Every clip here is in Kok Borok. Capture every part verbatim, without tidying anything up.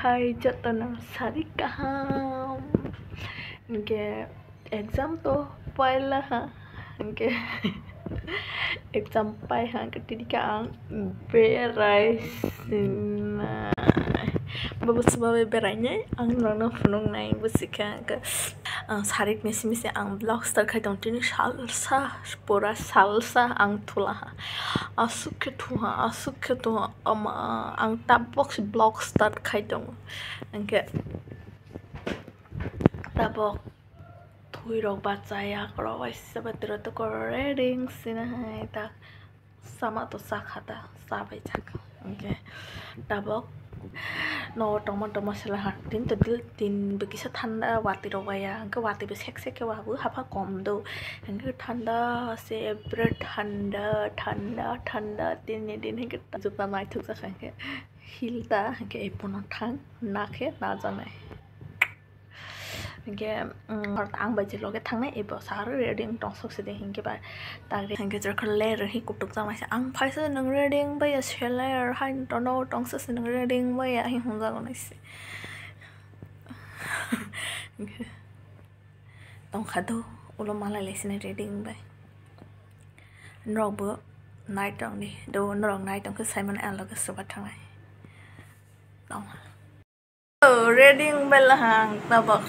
Ai jotono sari kaham. Hingke exam to paila ha. Hingke exam pai ha hingke tini khe ang berai sinai. Bobo swbabai berainai ang norokno phunuknai bwswk khe hingke, ah, sarik misi misi ang vlog start khai tong tini salsa pura salsa ang thula ha. Aswk khe thuha aswk khe thuha ama ang tabok se vlog start khai tongo. Hingke tabok thwi rok bacha yak rok waisa batwi rok tokoro ready wng sina hai ta sama to chakha ta chabai chakha hingke tabok no tongma tongma sela ha tin to dil tin bo kisa thanda watwi rok waya hingke watwi bo sek sek khe wabu hapha kom do hingke thanda se bere thanda thanda thanda tin ni din hingke jukla naithok jakha hingke. Hilda hingke ebono thang nakhe najanai. Hingke, mm, ang bai je loge thangnai ebo sahar ready wng tong sok sidi hingke ba tagri hingke jerkha le rwhi kutuk tangmai se ang phaisa nwng ready wng baiya selai ar hai tono tong sok si nwng ready wng baiya hing hwnjago nai se. Tongkha do ulo malai lai sini ready wng bai. Norok bo nai tong di do norok nai tong khe saimano ang loge swba thangnai. Tongha. Oh, ready wng bai lahang tabok.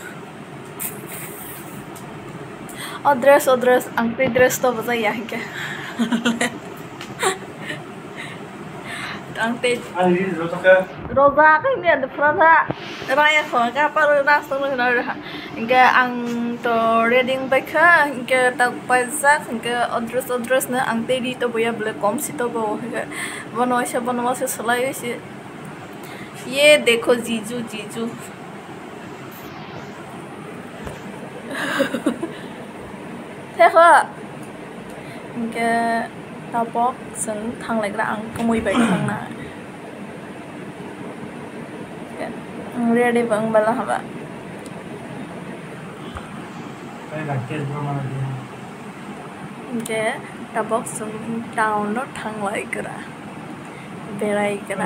O dress, o dress, ang tei dress to bwjai ya hingke. Ang tei Rojak ini ada pura raya kho ka par ras to lo na. Hingke ang to ready wng bai kha hingke tak paijak hingke o dress, o dress no ang tei ri to boya bole kom si to bo hingke bono waisa bono waisa swlai si. Ye dekho jiju, jiju. Thekha. Hingke tabok chwng thanglaigra ang kwmwi bai thangna. Ready bo wng bala haba. Hingke tabok chwng town o thanglaigra. Berai gra.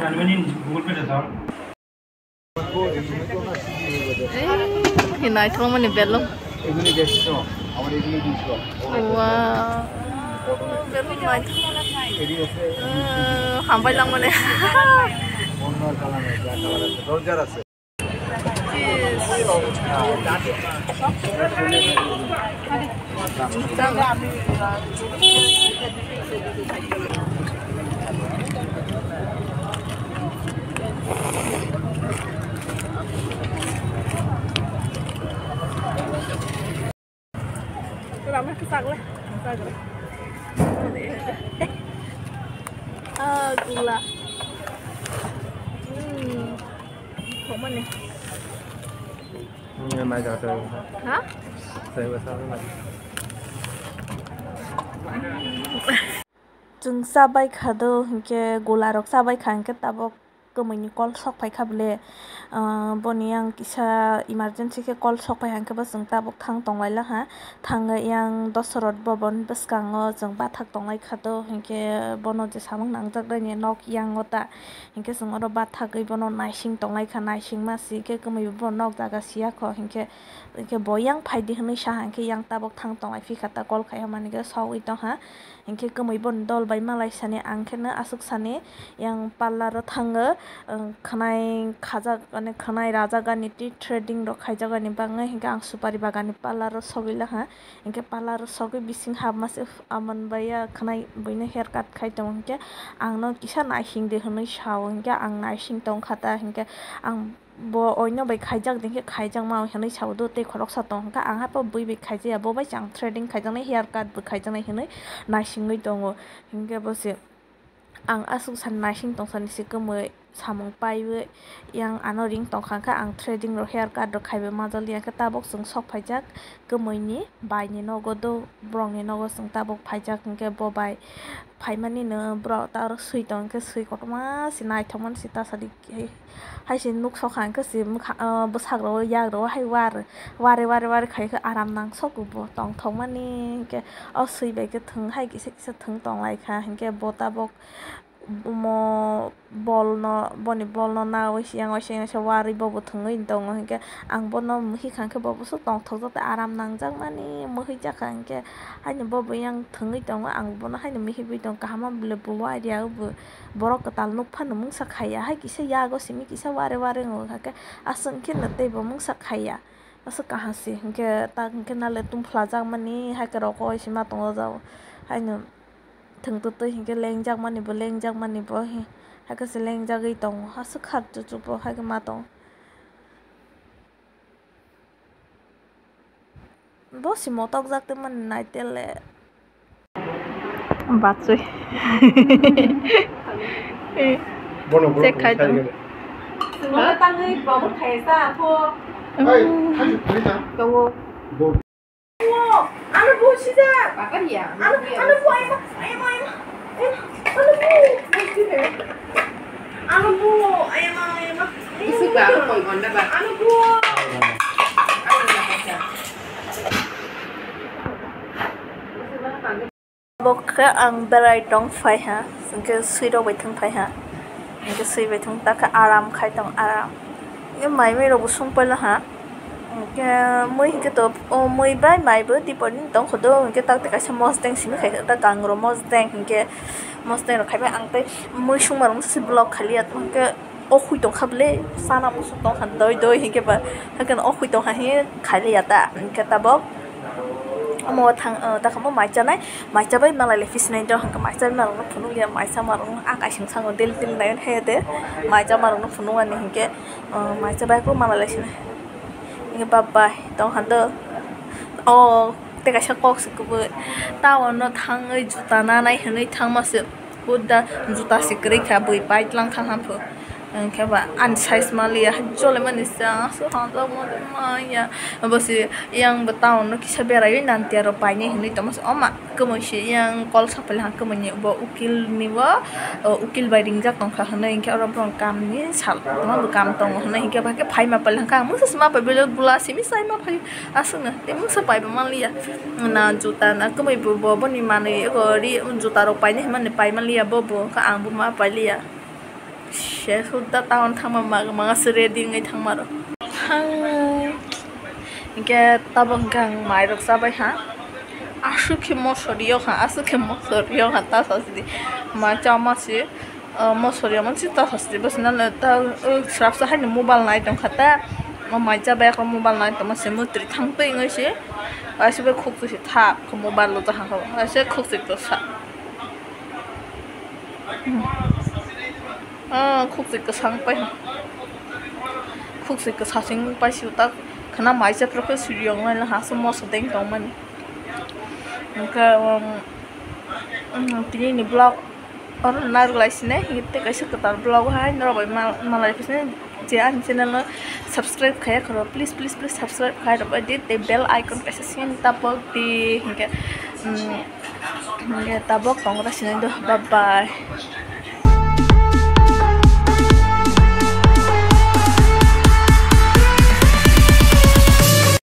Ei, naithok mani belong. এগুলি দেড়শো, আমার এগুলি দুইশো। Wow, belong naithok. এগুলি আছে। Eh, hambai lang mani. অন্য কালার আছে, black colour আছে, রোজার আছে। Lama kesak lah, kesak lah. Ah, gula. Hmm. Kok mana? Ini yang naik atas. Hah? Saya besar lagi. Chwng chabai kha do, hinkhe gula rok chabai kha, hinkhe tabok kwmwi ni kol sok phai kha bole, ah, boni yang kisa emergency khe kol sok phai, hinkhe bo chwng tabok thang tong lai laha, thang yang Dosarot Bhavan bwskango chwng bathak tong lai kha do, hinkhe bono je samung nangjak nai ni nok yang o ta, hinkhe chwng oro bathagwi bono naising tong lai kha, naising ma si khe kwmwi bo nok jaga siya kho, hinkhe, hinkhe bo yang phai di hinwi sa ha, hinkhe yang tabok thang tong lai phi kha ta, kol khai ha mani khe sogwi tong ha. Hinkhe kwmwi boni dol bai malai sani ang kheno aswk sani yang parlour o thango, khwnai khajak, mane khwnai rajak ani tei threading rok khaijak ani bagwi, hinkhe ang supari bagan ni parlour o sogwi laha, hinkhe parlour o sogwi bising hapma se amon bai ya khwnai buino hair cut khai tongo, hinkhe ang no kisa naising di hinwi sao, hinkhe ang naising tong kha ta, hinkhe ang Bo oino bai khaijak, din khe khaijakma hinwi sao do, tei khoroksa tong kha, ang haphano bui bai khaijaya, bo bai chwng threading khaijaknai, hair cut bo khaijaknai hinwi naisingwi tongo. Hinkhe bo se ang aswk sani naising tong sani se kwmwi samung paiwi yang ano ring tong kha, ang threading rok, hair cut rok khaiwi majak liya khe tabuk chwng sok phaijak kwmwi ni bai ni nogo do, borok ni nogo chwng tabuk phaijak, hinkhe bo bai phaimani no borok ta oro swi tong khe, swi kotorma se naithok mani se ta sadi. Hai se nuk sokha hwnkhe se bwkha, ah, bwsakro yakrok hai war, wari wari wari khai khe aram nang sok bo tongthokmani, hinkhe o swi bai khe thwng hai kisa kisa thwng tong lai kha, hinkhe bo tabok omo bolno, boni bolno nawi siyang waisa warwi bobo thwngwi tongo, hinkhe ang bono muihi kha hinkhe bo bwswk tongthokjak tei aram nangjak mani muihi jak kha hinkhe, haino bobo yang thwngwi tongo, ang bono haino muihiwi tongo, kaham ma bwlai bo wari ya bo borok kwtal nuk phano mungsa khaiya, hai kisa yago simi kisa wari wari wngkha khe aswk khe no tei bo mungsa khaiya. Aswk kaham se hinkhe tak hinkhe nale tum phlajak mani hai khe rokoi se ma tongo jao. Haino thwng twtwi hinkhe lengjak mani bo lengjak mani bo hai khe se lengjagwi tongo. Aswk kha chuchu bo hai khe ma tongo. Bo se motok jak tongmani nai tele. Bachwi. Bono borok Check khai tong. Sumala tangwi bobo khaisa pho. Ai, hai, hai ta. Tawo. Bo. Ano bo sida. Bakar ya. Ano, ano bo ai ma, ai ma, ai ma. Ano bo. Ano bo, ai ma, ai ma. Isu ba, koi gonda ba. Ano bo. Ano na kasa. Bo khe ang berai tong phai ha, hinkhe swi rok bai thung phai ha, hinkhe swi bai thung ta khe aram khai tong aram. Hinkhe mai mui rok bo sung paila ha, hinkhe mui hinkhe to o mui bai mai bo dipor ni tong kho do, hinkhe tak tei kaisa mosdeng simi khai kha ta kangro mosdeng hinkhe mosdeng rok khai bai ang tei mui sung ma rok se vlog khai liya hinkhe. O hoi tong kha bwle, sana muchung tong kha doi doi hinkhe ba, haikhe o hoi tong kha hinkhe khailiya ta, hinkhe tabok omo thang, o, ta khe omo mai chanai, mai chabai malai le phi sinai do, hinkhe mai chabai malai no phunuk ya, mai chama rok no a kaising sango daily daily nai haya de, mai chama rok no phunuk ani hinkhe, o, mai chabai khe malai le sinai, hinkhe bye bye tong kha do, o, tei kaisa kok se kubui, town no thangwi juta nanai hinwi thangma se. Buddha juta se kwrwi kha, bui pai tlang kha hamphu. Hinkhe ba ani size maliya, hai jole mani se, ang aswk hamjak mode maya. Bo se yang bo town no kisa beraiwi nantiya rok painai hinwi tongma se. Oma kwmwi se yang kol sapali ha, kwmwi ni bo ukil ni bo, o, ukil bai ringjak tongkha hinwi. Hinkhe oro borok kam ni sal tongma bo kam tongo hinwi. Hinkhe ba khe phaima pali hwnkha ang mungsa se ma pai belai gula simi sai ma phai. Aswkno tei mungsa paibo manliya. Na juta na kwmwi bo, bo, boni manwi ego ri juta rok painai hinmani pai manliya bo, bo wngkha ang bo ma pailiya. Se sudda town thangma ma, ma se ready wngwi thangma rok. Thang hinkhe tabok hinkhe ang mai rok chabai ha. Aswk khe mosori yok ha, aswk khe mosori yok ha, ta sa sidi ma chama se. O mosori omo se ta hosti bwswk nang ta, o swrapsa haino mobile nai tongkha ta, o mai chabai mobile nai tongma se mwtwi thang twi wngwi se, kaisa bai khuk twi se thap khe mobile o tong kha, kaisa khuk twi kwsa, o khuk twi kwsa wng pai, khuk twi kwsa se wng pai se ta khwna mai chapra khe suri wngnai ha se moso deng tongmani. Hwnkhe, um, um, tini ni vlog oro narwk lai sini, hinkhe tei kaisa kwtal vlog hai norok bai mal-, malai phi sini, je ani channel no subscribe khaiya khoro, please, please, please subscribe khai rwbai di, tei bell icon kaisa sini tapok di, hinkhe, um, hinkhe tabok tongra sini do, bye bye.